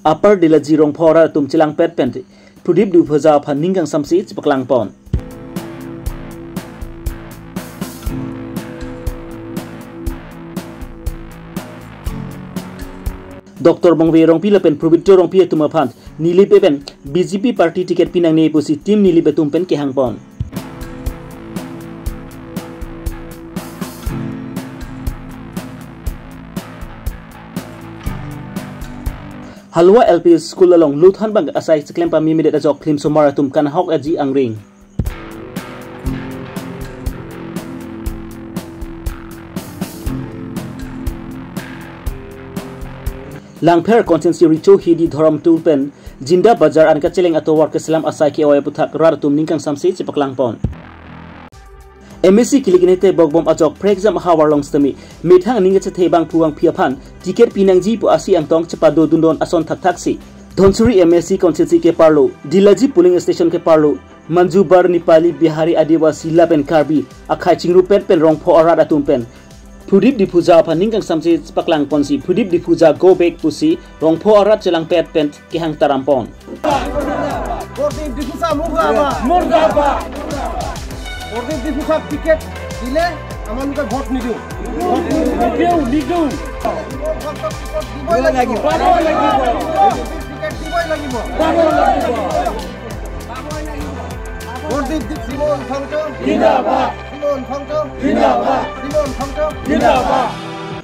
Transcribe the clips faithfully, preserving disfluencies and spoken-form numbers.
Upper Delaji Rongpho arat atum chelangpet pen Pradip Diphuja aphan ning kangsamse chepaklang pon. Doctor Bongve Rongpi lapen Pabitra Rongpi atum aphan Nilip pen B J P party ticket pinangne pusi Team Nilip atum pen kehang pon. Halwa L P School along lothan bang asai cheklem pame medet ajok klimsomar atum kanahok aji angring. Langpher constituency Richo Hidi Dhorom Tung pen Jinda Bazar an kacheleng atovar keselam asai ke-oi aputhak rat atum ning kangsamse chepaklang pon. M A C kilik inete bokbom ajok prekjam ahavar along sitame methang ning kachethe bangphu bangphi aphan ticket pinangji pu asi angtong chepado dundon ason thakthak si Dhansiri M A C constituency keparlo, Delaji polling station keparlo, Manjubar Nepali Bihari Adivasi lapen Karbi akhei chingrupet pen Rongpho arat atum pen Pradip Diphuja aphan ning kangsamse paklang ponsi Pradip Diphuja go back pusi Rongpho arat chelangpet pen kehang taram pon. Pradip Diphuja murdabad. Murdabad. Pradip Diphuja ticket দিলে আমালোকে ভোট নিদিওঁ। নিদিওঁ, নিদিওঁ। ভোট দিবই লাগিব। পাবই লাগিব। টিকেট দিবই লাগিব। পাবই লাগিব। Pradip Dip-, Simon Phangcho. জিন্দাবাদ। Simon Phangcho. জিন্দাবাদ। Simon Phangcho. জিন্দাবাদ।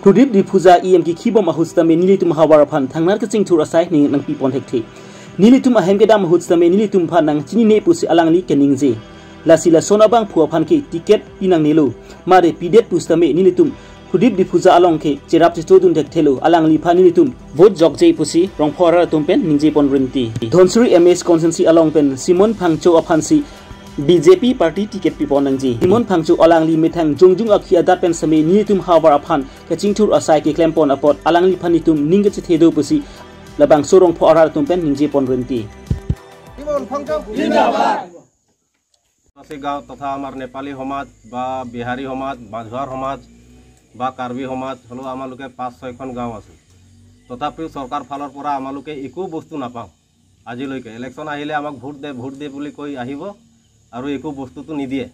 Pradip Diphuja E M kekhibom ahut sitame nelitum ahavar aphan thangnat kachingthur asai ning nangpi pon thekthe. Nelitum ahem kedam ahut sitame nelitum aphan nangchinine pusi alangli keningje. Lasi lason abangphu aphan ke ticket pinangnelo. Mare pidet pu sitame nelitum Pradip Diphuja along ke cherap chechodun thekthelo, alangliphan nelitum vote jokje pusi Rongpho arat atum pen ningje pon rinti. Dhansiri M A C constituency along pen Simon Phangcho aphansi B J P party ticket pipon nangji. Simon Phangcho alangli methang jongjung akhi adat pen sitame nelitum ahavar aphan kachingthur asai keklem pon apot alangliphan nelitum ning kachethe do pusi labangso Rongpho arat atum pen ningje pon rinti. Simon Phangcho. Zindabad. আদিবাসী গাঁও তথা আমাৰ নেপালী সমাজ বা বিহাৰী সমাজ, মাঝৱাৰ সমাজ বা কাৰ্বি সমাজ হ'লেও আমালোকে পাঁচ ছয়খন গাঁও আছে। তথাপিও চৰকাৰ ফালৰ পৰা আমালোকে একো বস্তু নাপাওঁ। আজিলৈকে ইলেকশ্যন আহিলে আমাক ভোট দে, ভোট দে বুলি কৈ আহিব আৰু একো বস্তুটো নিদিয়ে।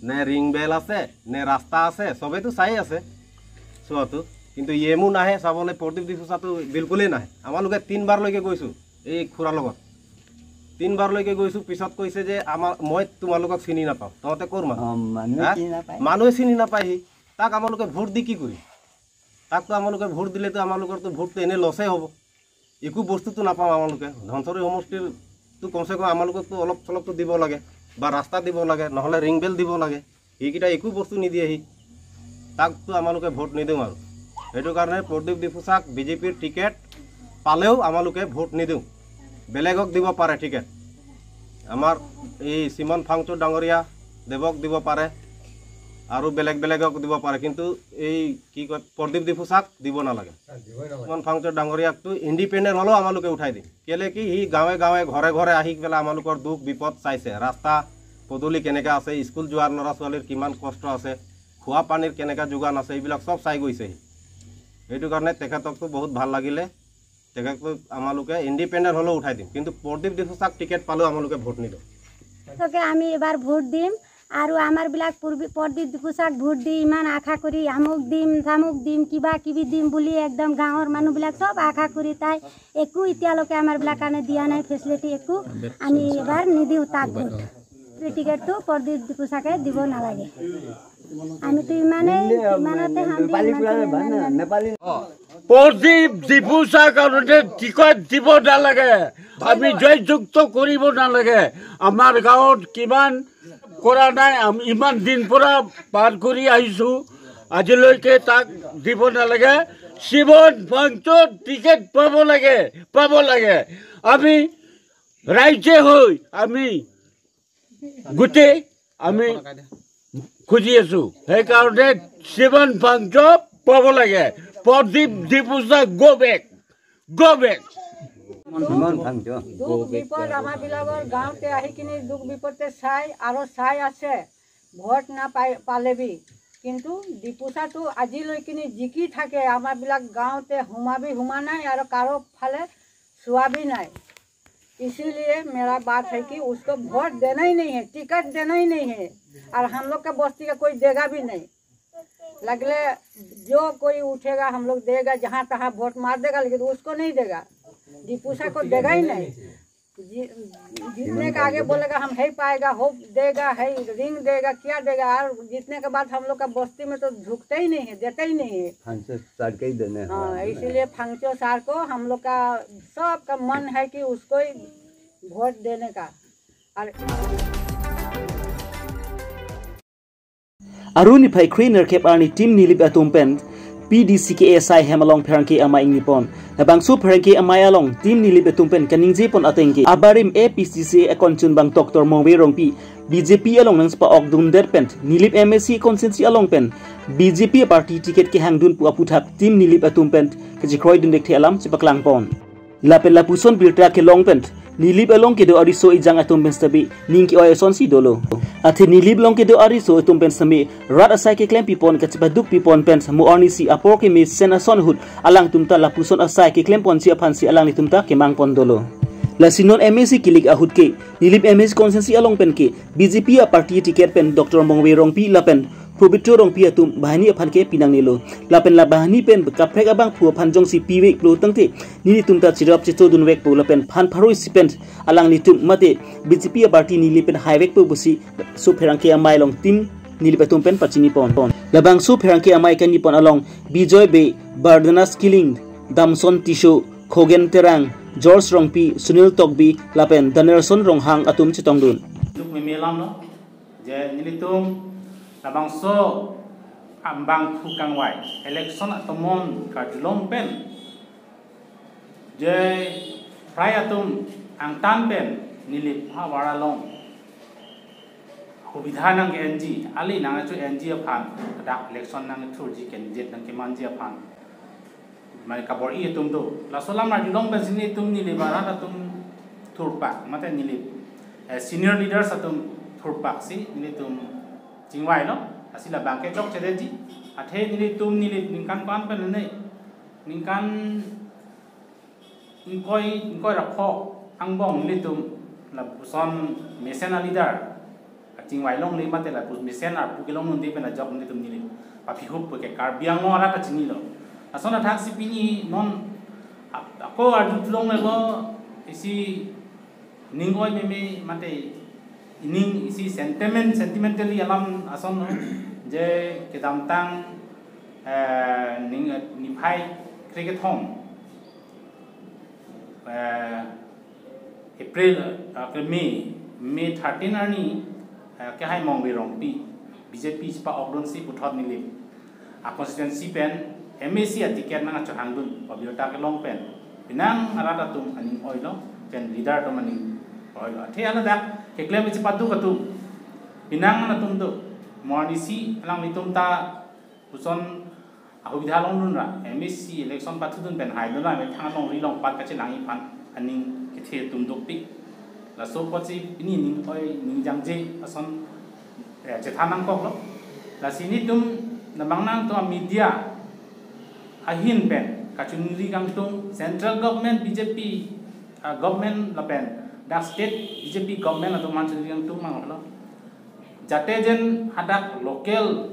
নে ৰিং বেল আছে, নে ৰাস্তা আছে, চবেইতো চাই আছে চোৱাটো। কিন্তু ই এমো নাহে চাবলৈ, প্ৰদীপ ডিফুচাটো বিলকুলেই নাহে। আমালোকে তিনিবাৰলৈকে গৈছোঁ এই খুৰাৰ লগত। তিনিবাৰলৈকে গৈছোঁ, পিছত কৈছে যে আমাৰ, "মই তোমালোকক চিনি নাপাওঁ।" তহঁতে ক'ৰ মানুহ? অ, মানুহে হা? চিনি নাপায়। মানুহে চিনি নাপায়হি। তাক আমালোকে ভোট দি কি কৰিম? তাকতো আমালোকে ভোট দিলেতো আমালোকৰতো ভোটটো এনেই লছেই হ'ব। একো বস্তুটো নাপাওঁ আমালোকে। ধনশিৰি সমষ্টিৰতো কমচে কম আমালোককতো অলপ চলপতো দিব লাগে, বা ৰাস্তা দিব লাগে, নহ'লে ৰিং বেল দিব লাগে। সেইকেইটা একো বস্তু নিদিয়েহি। তাকতো আমালোকে ভোট নিদিওঁ আৰু। সেইটো কাৰণে প্ৰদীপ ডিফুচাক বিজেপিৰ টিকেট পালেও আমালোকে ভোট নিদিওঁ। বেলেগক দিব পাৰে টিকেট। আমাৰ এই চিমন ফাংচু ডাঙৰীয়া দেৱক দিব পাৰে আৰু বেলেগ বেলেগক দিব পাৰে, কিন্তু এই কি কয়, প্ৰদীপ ডিফুচাক দিব নালাগে। চিমন ফাংচু ডাঙৰীয়াকতো ইণ্ডিপেণ্ডেণ্ট হ'লেও আমালোকে উঠাই দিম। কেলে কি, সি গাঁৱে গাঁৱে, ঘৰে ঘৰে আহি পেলাই আমালোকৰ দুখ বিপদ চাইছে। ৰাস্তা পদূলি কেনেকা আছে, স্কুল যোৱাৰ ল'ৰা ছোৱালীৰ কিমান কষ্ট আছে, খোৱা পানীৰ কেনেকা যোগান আছে, এইবিলাক চব চাই গৈছে সি। সেইটো কাৰণে তেখেতকতো বহুত ভাল লাগিলে। তেখেতক আমালোকে ইণ্ডিপেণ্ডেণ্ট হ'লেও উঠাই দিম, কিন্তু প্ৰদীপ ডিফুচাক টিকেট পালেও আমালোকে ভোট নিদিওঁ। গতিকে আমি এবাৰ ভোট দিম আৰু আমাৰবিলাক পূৰ্বী-, প্ৰদীপ ডিফুচাক ভোট দি ইমান আশা কৰি আমুক দিম, তামুক দিম, কিবা কিবি দিম বুলি একদম গাঁৱৰ মানুহবিলাক চব আশা কৰি তাই একো এতিয়ালৈকে আমাৰবিলাক কাৰণে দিয়া নাই ফেচিলিটি একো। আমি এবাৰ নিদিওঁ তাক ভোট। এই টিকেটটো প্ৰদীপ ডিফুচাকে দিব নালাগে। আমিতো ইমানেই, ইমানতে হাম দি, ইমানতে নেপালী। প্ৰদীপ ডিফুচাৰ কাৰণে টিকট দিব নালাগে, আমি জয়যুক্ত কৰিব নালাগে। আমাৰ গাঁৱত কিমান কৰা নাই, আম-, ইমান দিন পৰা পাৰ কৰি আহিছো, আজিলৈকে তাক দিব নালাগে। চিমন ফাংচুত টিকেট পাব লাগে, পাব লাগে। আমি ৰাইজে হৈ আমি গোটেই আমি খুজি আছো। সেইকাৰণে চিমন ফাংচু পাব লাগে। প্ৰদীপ Diphusa, go back, go back। Simon Phangchu. দুখ বিপদ আমাৰ বিলাকৰ গাঁৱতে আহি কিনি দুখ বিপদতে চাই আৰু চাই আছে, ভোট নাপাই পালেবি। কিন্তু ডিফুচাটো আজিলৈ কিনি জিকি থাকে, আমাৰ বিলাক গাঁৱতে সোমাবি সোমা নাই আৰু কাৰো ফালে छुआ भी नहीं। इसीलिए मेरा बात है कि उसको वोट देना ही नहीं है, टिकट देना ही नहीं है, और हम लोग का बस्ती का कोई देगा भी नहीं। लगले जो कोई उठेगा, हम लोग देगा, जहाँ तहाँ वोट मार देगा, लेकिन उसको नहीं देगा, दीपूसा को देगा ही नहीं। जि-, जीतने का आगे बोलेगा हम है पाएगा, होप देगा, है रिंग देगा, क्या देगा, और जीतने के बाद हम लोग का बस्ती में तो झुकते ही नहीं है, देते ही नहीं है। फांगचो सार के ही देने हाँ, वाला है। इसीलिए फांगचो सार को हम लोग का सबका मन है कि उसको ही वोट देने का। और Arni phai kre-nerkep arni Team Nilip atum pen P D C K A asai hem along pherangke amei ingni pon. Labangso pherangke amei along Team Nilip atum pen kaningje pon ateng ke abarim A P C C A akon chunbang Doctor Mongve Rongpi, B J P along nangchepa-okdundet pen Nilip M A C constituency along pen B J P party ticket kehangdun pu aputhak Team Nilip atum pen kachekroidun thekthe alam chepaklang pon. Lapen lapuson birta kelong pen Nilip along kedo ariso ejang atum pen sitame ning ke-oi asonsi dolo. Athe Nilip along kedo ariso atum pen sitame rat asai keklem pipon, kachepaduk pipon pen mo arnisi apor kemesen ason ahut alangtum ta lapuson asai keklem ponji aphansi alanglitum ta kemang pon dolo. Lasi non M A C kilik ahut ke Nilip M A C constituency along pen ke B J P aparty ticket pen Doctor Mongve Rongpi lapen Pobitro Rongpi atum banghini aphan ke pinangnelo. Lapen la banghini pen kaprek abangphu aphan jongsi piveklo tangte nelitum ta cherap chechodunvekpo lapen phan pharo isi pen alanglitum mate B J P aparty Nilip pen haivekpo pusi so pherangke amei along Team Nilip atum pen pachini pon. Labangso pherangke amei kani pon along Bijoy Bey, Bardanas Killing, Damson Tisso, Khogen Terang, George Rongpi, Sunil Tokbi lapen Danielson Ronghang atum chetongdun. Duk meme alam lo, je nelitum labangso ambangphu kangvai election atomon karjulong pen je prai atum angtan pen Nilip havar along hubidha nang-enji, ali nangchu-enji aphan, dak election nangthurji, candidate nangkemanji aphan. Mane kabor-i atum do. Laso alam arjulong pensi nelitum Nilip arat atum thurpak, mate Nilip, eh, senior leaders atum thurpaksi nelitum chingvailo. Lasi labang ke chokchedetji. Athe nelitum Nilip ningkan ko-an pen ne? Ningkan ingkoi, ingkoi ra pho angbong nelitum lapuson mesen a-leader kachingvai longle mate lapuson mesen arpu kelong nunde pen ajok nelitum Nilip paphihup ke Karbi Anglong arat ta chinilo. Lason athaksi pini non ap-, ako arjulonglelo, isi ning oi meme mate ining isi sentiment, sentimentally alam ason lo, je kedamtang, eh, ning, eh, niphai krekethom, eh, April, eh, May, May thirteen arni, eh, kehai Mongve Rongpi, B J P chepa-okdunsi puthot Nilip a-constituency pen M A C a-ticket nangchohangdun, pabirta kelong pen penang arat atum aning oilo, pen leader atum aning oilo. Athe hala dak keklem chepaduk atum, penang atum do, mo arnisi alanglitum ta puson ahubidha longdun ra, M A C election pathudun pen haidun ra, methang alongri longpat kachelangji aphan aning kethe atum dopik. Laso apotsi pini ning oi ning jangje ason, eh, chethan nangkoklo. Lasi nelitum nabang nangtum media ahin pen kachiningri kangtung, central government B J P, ah, government lapen dak state B J P government atum aphan chiningri kangtung manglo. Jate jen hadak local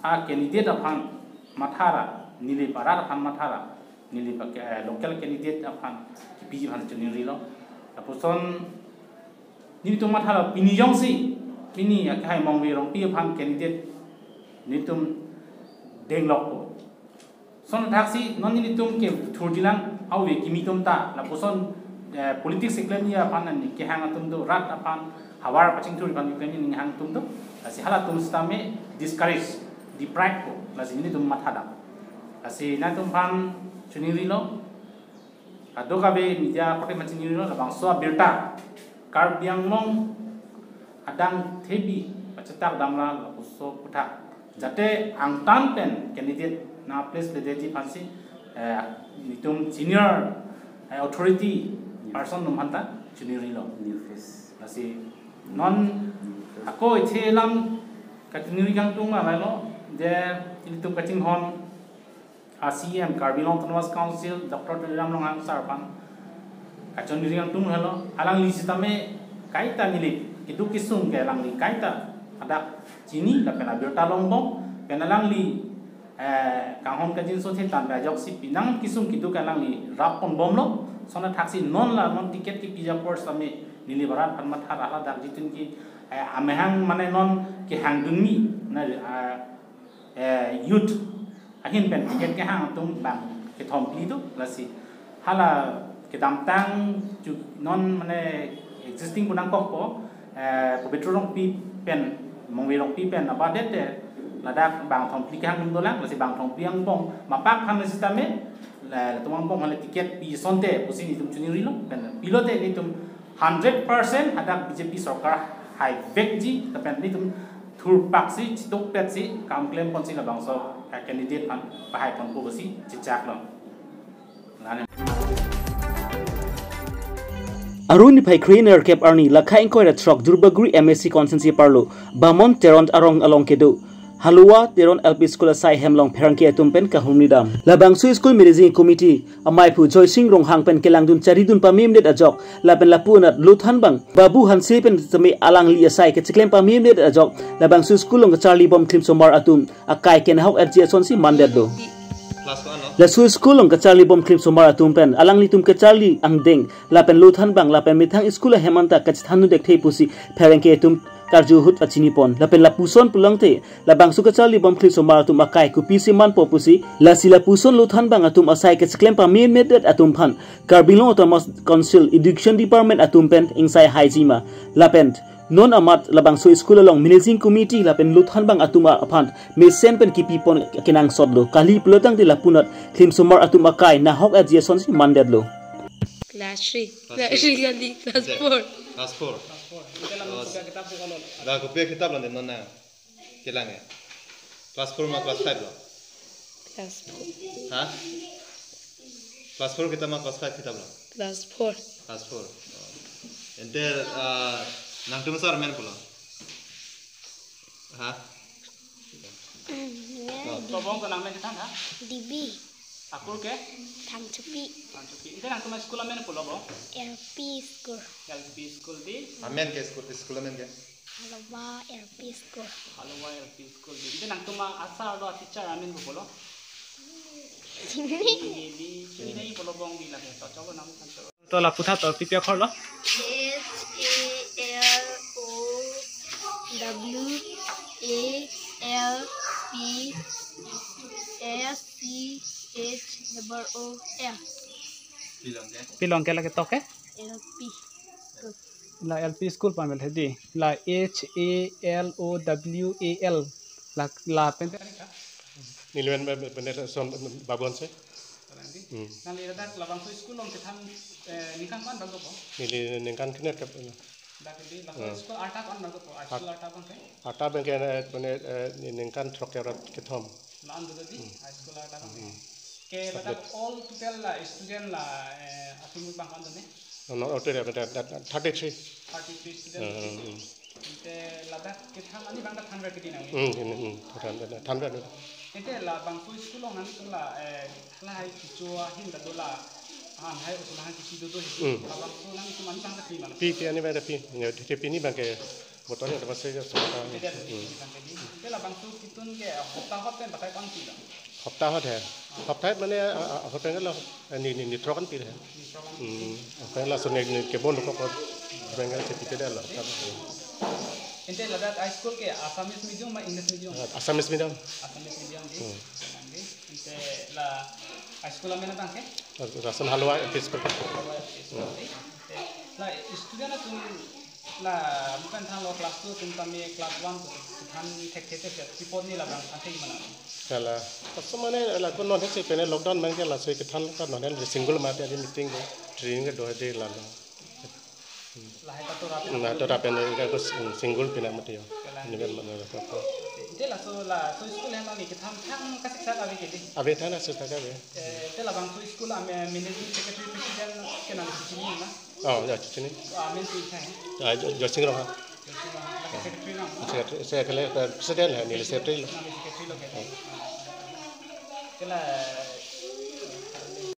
a-candidate aphan mathara, Nilip arat aphan mathara, Nilip a-, eh, local candidate aphan kipiji aphan chiningrilo. Lapuson nelitum mathara pini jongsi, pini akehai Mongve Rongpi aphan candidate nelitum denglokpo. Lason athaksi non nelitum kethurjilang, ave kimi atum ta lapuson, eh, politics keklemji aphan ani kehang atum do, rat aphan havar pachingthurji aphan keklemji aning hang atum do. Lasi halatum sitame discourage, deprive ko. Lasi nelitum mathadam. Lasi nangtum aphan chiningrilo. Kadokave media akorte aphan chiningrilo, labangso abirta Karbi Anglong adang thebi pachetak damra lapuson aputhak. Jate angtan pen candidate nangplesetji aphansi, eh, nelitum senior, eh, authority person atum aphanta chiningrilo. New face. Lasi non ako iche alam kachiningri kangtung ma lailo, je nelitum kachinghon a-C E M Karbi Anglong Autonomous Council, Doctor Tuliram Ronghang sir aphan, Kachonri nangtum helo, alangli sitame kaita neli keduk kesung ke alangli kaita hadak chini lapen abirta longbom, pen alangli, eh, kanghon kangjinso thetan pen ajoksi penang kesung keduk alangli rap ponbomlo. Lason athaksi non la non ticket kepi apor sitame neli barat aphan matha ra hadak jitun ke, eh, amahang mane non kehangdunji, na, eh, eh, youth ahin pen ticket kehang atum bang kethom phli do, lasi hala kedamtang chu non mane existing pu nangkokpo, eh, Pobitro Rongpi pen, Mongve Rongpi pen abadet te ladak bang thom phli kehang atum dolang, lasi bang thom phli angbong mapak aphan sitame, la, latum angbong hale ticket pi asonte pusi nelitum chiningrilo, pen pilote nelitum hundred percent hadak B J P sorkar haivekji, lapen nelitum thurpaksi, chitokpetsi, kam klemponsi labangso, eh, candidate aphan pahai ponpo pusi chechaklo. Lale. Arni phai kre nerkep arni lakha ingkoi ra throk Duarbagori M A C constituency parlo Bamon Teron arong along kedo Halua Teron L P School asai hem along pherangke atum pen kahumri dam. Labangso school managing committee amaiphu Joysing Ronghang pen kelangdun charidun pamemdet ajok, lapen lapu anat lothanbang Babu Hanse pen sitame alangli asai kecheklem pamemdet ajok, labangso school along kacharlibom klimsomar atum akai ke nahok etji asonsi mandetlo. Class one, no? Laso school along kacharlibom klimsomar atum pen alanglitum kacharli angdeng lapen lothanbang lapen methang school ahem anta kachethan nudek the pusi pherangke atum karju ahut pachinipon. Lapen lapuson pulangte labangso kacharlibom klimsomar atum akai kopisi manpo pusi, lasi lapuson lothanbang atum asai kecheklem pamemdet atum aphan Karbi Anglong Autonomous Council Education Department atum pen ingsai haijima. Lapen non amat labangso school along managing committee lapen lothanbang atum aphan mesen pen kipipon kenangsotlo. Kali pulotangte lapu anat klimsomar atum akai nahok etji asonsi mandetlo. Class three. Class Class three. Three kali, class Ante. Four. Class four. Class four. Ante lang Oh, kopi kitab ko non? Dah kopi kitab lo ante non na. Kelang ya. Class four ma class five lo? Class four. Hah? Class four kitab ma class five kitab lo? Class four. Class four. Oh. Ante, ah, nangtum sar men pulo? Hah? Mm, ya, Oh. Di- Lobong ko nangmen kethan ha? Dibi. Akur ke? Thangchupi. Thangchupi. Ante nangtum school amen pulo bo? L P school. L P school di? Amen ke school, school amen ke? Halua L P school. Halua L P school di. Ante nangtum asar lo teacher amen pulo? Chini. Chini di, chini di pulo bong di lake. To chobo nang kan to. To lapu tha to pipi akhor lo? H A L O W A L P S C H double O M. Pi along ke lake to ke? L P school. La L P school pen mel hedi. La H A L O W A L. La, lapen. Neli men, men, men, men, son, Babu Hanse. Kalang di. Hmm. Nangli ladak labangso school along kethan, eh, ningkan ko-an bang dopo? Neli ningkan kre nerkep. Dak di, labangso Hmm. school arta ko-an bang dopo? Ah, Art- school arta bang ke? Arta bang ke, eh, mane, eh, ni-, ningkan throk ra kethom. La-an do di, Hmm. high school arta bang ke. Hmm. Ke Subject. Ladak all total la student la, eh, atum bang ko-an do ne? No, no, all total, that, that, thirty-three. Thirty-three student. Hmm, hmm, hmm. Ante ladak kethan ani bang dak thanver kedi nang. Hmm, hmm, hmm. Than, than, thanver. Ante labangso school along nangtum la, eh, lahai kecho ahin ta do la, an hai usul han kisi do do he. Hmm. Labangso nangtum ani bang dak pi ma? Pi, pi ani bang dak pi. Ya, pi, pi ni bang ke botol ya dapat saja semua. Ante dia Hmm. Bang kedi. Ante labangso ketun ke hopta hot pen batai ko-an pi la? Hopta hot he. Hopta hot mane, ah, ah, hot pen lo, eh, ni, ni, ni throk an pi he. Ni throk an pi. Hmm. Hopta hot lason ni, ni kebon ko ko. Bengal se pi ke da lo. Ante ladak high school ke Assamese medium ma English medium? Ah, Assamese medium. Assamese medium di. Hmm. Ante la high school amen abang ke? Lason Halua L P School. Halua L P School Hmm. di. Ante la student atum la mukan thang lo class two atum tame class one atum than thekthe thekthe pi apot ni labang than thek ma na? Kala. Laso mane la ko non thek si pen lockdown man ke laso kethan ka non single mate adi meeting ko training ke do de la lo. Lahai ta to rap. Na to rap pen ka ko single pina mate yo. Kala. Ni ben mana ko. Ante laso laso school along ni kethan thang kasiksak ave kedi? Ave, thang kasiksak ave. Eh, ante labangso school amen managing secretary president ke nang chini ma? Oh, ya, chini. Ah, amen si thang. Ah, Jo-, Joysing Ronghang. Joysing Ronghang. Lake secretary nang? Secretary, secretary, eh, president he, neli secretary lo. Nang secretary lo ke. Ante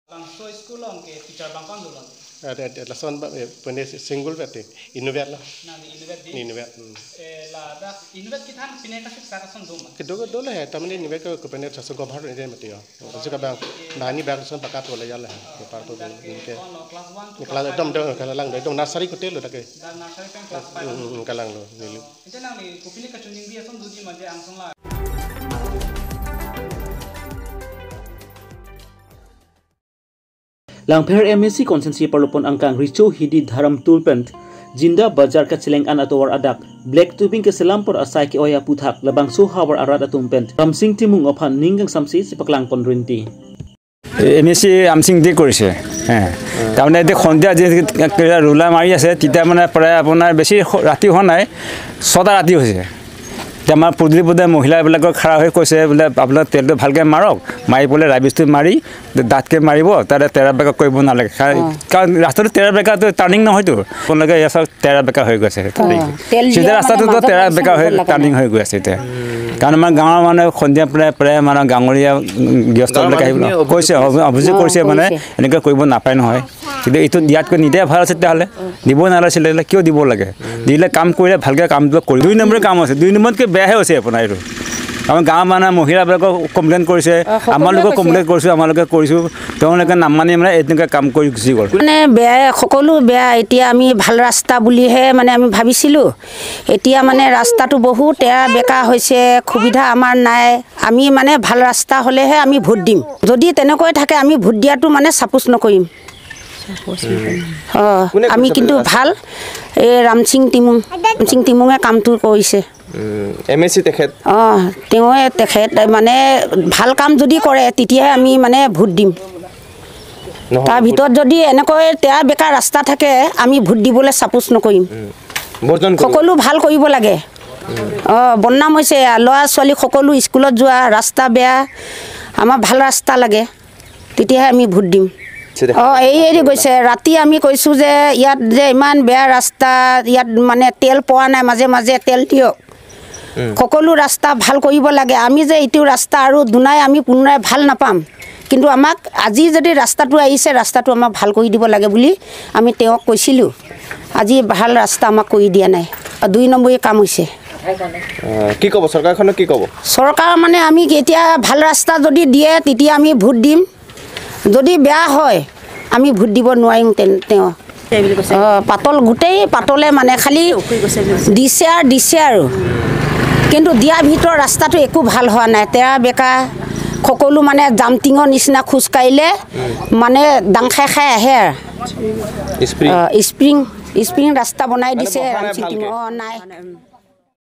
labangso school along ke teacher bang ko-an dolang? Ada, ada lason ba, eh, pene single vet, eh, inutvet lo. Nang inutvet di? Inutvet, hmm. Eh, ladak inutvet kethan pine kasiksak ason do ma? Kedo, kedo lo he, tamane inutvet ke, ke pene sasu gomhar ne mati yo. Sasu kabang, nani bang son pakat wala ya la he. Ke parto bang, ke. Class one to class five. Ekdom, ekdom, kalang do, ekdom nursery kote lo dak ke. Dan nursery pen class five. Hmm, hmm, kalang lo, neli. Ante nangli kopine kachiningri ason doji ma je angsong la. Langpher M A C constituency parlopon angkang Richo Hidi Dharam Tulpen Jinda Bazar kacheleng an atovar adak Black Tubing keselam apor asai ke-oi aputhak labangso havar arat atum pen Ramsing Timung aphan ning kangsamse chepaklangpon rinti. M A C Ramsing দি কৰিছে। হে। তাৰমানে এতিয়া সন্ধিয়া যে ৰোলা মাৰি আছে, তেতিয়া মানে প্ৰায় আপোনাৰ বেছি স-, ৰাতি হোৱা নাই, ছটা ৰাতি হৈছে। এতিয়া আমাৰ পদূলি পদূলি মহিলাবিলাকক খাৰা হৈ কৈছে বোলে, "আপোনালোকে তেলটো ভালকে মাৰক, মাৰি পেলাই ৰাবিজটো মাৰি দাঁতকে মাৰিব, তাতে তেৰা বেকা কৰিব নালাগে।" কাৰণ, অ। কাৰণ ৰাস্তাটো তেৰা বেকাটো টাৰ্ণিং নহয়তো, আপোনালোকে এয়া চাওক, তেৰা বেকা হৈ গৈছে। অ, তেল দিয়া চিধা মানে ৰাস্তাটোতো মাজত তেৰা লাগিছে বেকা হৈ হ'ব লাগে টাৰ্ণিং নাই। হৈ গৈ আছে এতিয়া। কাৰণ আমাৰ গাঁৱৰ মানুহে সন্ধিয়া প্ৰায়, প্ৰায় আমাৰ গাঁৱলীয়া, উম, গৃহস্থ গাঁৱৰ বিলাকে আহিব মানুহখিনিয়ে অভিযোগ কৈছে, কৰিছে। অভি-, অভিযোগ অ, কৰিছে মানে কৰিছে। এনেকুৱা কৰিব নাপায় নহয়। কিন্তু এইটো দিয়াতকৈ নিদিয়া ভাল আছে তেতিয়াহ'লে। দিব নালাগিছিলে, কিয় দিব লাগে? দিলে কাম কৰিলে ভালকে কামটো কৰি। দুই নম্বৰে কাম আছে, দুই নম্বৰতকৈ বেয়াহে হৈছে আপোনাৰ এইটো। আমাৰ গাঁৱৰ মানুহে মহিলাবিলাকক কমপ্লেইন কৰিছে, অ, সকলোৱে আমালোকক কৈছে। কমপ্লেইন কৰিছোঁ, আমালোকে কৰিছোঁ। তেওঁলোকে নামানি মানে এনেকুৱা কাম কৰি গুচি গ'ল। মানে বেয়া, সকলো বেয়া। এতিয়া আমি ভাল ৰাস্তা বুলিহে মানে আমি ভাবিছিলোঁ। এতিয়া মানে ৰাস্তাটো বহুত তেৰা বেকা হৈছে, সুবিধা আমাৰ নাই। আমি মানে ভাল ৰাস্তা হ'লেহে আমি ভোট দিম। যদি তেনেকৈ থাকে আমি ভোট দিয়াটো মানে ছাপোজ নকৰিম। অ, কোনে আমি কৰিছে কিন্তু বুলি ভাল, এই ৰামসিং টিমুং, ৰামসিং টিমুঙে কামটো কৰিছে। উম, এম এ চি তেখেত? অ, তেওঁৱে তেখেত মানে ভাল কাম যদি কৰে, তেতিয়াহে আমি মানে ভোট দিম। নহয়, তাৰ ভোট ভিতৰত যদি এনেকৈ তেৰা বেকা ৰাস্তা থাকে, আমি ভোট দিবলৈ ছাপোজ নকৰিম। উম, বৰ্জন কৰিব। সকলো ভাল কৰিব লাগে। অ, বদনাম হৈছে, ল'ৰা ছোৱালী সকলো স্কুলত যোৱা, ৰাস্তা বেয়া, আমাৰ ভাল ৰাস্তা লাগে, তেতিয়াহে আমি ভোট দিম। ঠিক আছে। অ, এই এৰি গৈছে। ৰাতি আমি কৈছোঁ যে ইয়াত যে ইমান বেয়া ৰাস্তা, ইয়াত মানে তেল পোৱা নাই, মাজে মাজে তেল দিয়ক। উম। সকলো ৰাস্তা ভাল কৰিব লাগে। আমি যে এইটো ৰাস্তা আৰু দুনাই আমি পুনৰাই ভাল নাপাম, কিন্তু আমাক আজি যদি ৰাস্তাটো আহিছে, ৰাস্তাটো আমাক ভাল কৰি দিব লাগে বুলি আমি তেওঁক কৈছিলোঁ। আজি ভাল ৰাস্তা আমাক কৰি দিয়া নাই। দুই নম্বৰী কাম হৈছে। আহ, কি ক'ব, চৰকাৰখনক কি ক'ব? চৰকাৰ মানে আমি এতিয়া ভাল ৰাস্তা যদি দিয়ে, তেতিয়া আমি ভোট দিম। যদি বেয়া হয়, আমি ভোট দিব নোৱাৰিম তেন-, তেওঁ। সেই বুলি কৈছে। অ, পাতল, গোটেই পাতলে মানে খালি উখৰি গৈছে বুলি কৈছে। দিছে আৰু দিছে আৰু। কিন্তু দিয়াৰ ভিতৰত ৰাস্তাটো একো ভাল হোৱা নাই। তেৰা বেকা, সকলো মানে জামটিঙৰ নিচিনা খোজ কাঢ়িলে মানে দাং খাই খাই আহে আৰু। স্প্ৰিং। অ, স্প্ৰিং, স্প্ৰিং ৰাস্তা বনাই মানে দিছে বহা নাই ৰামসিং টিং। ভালকে? অ, নাই।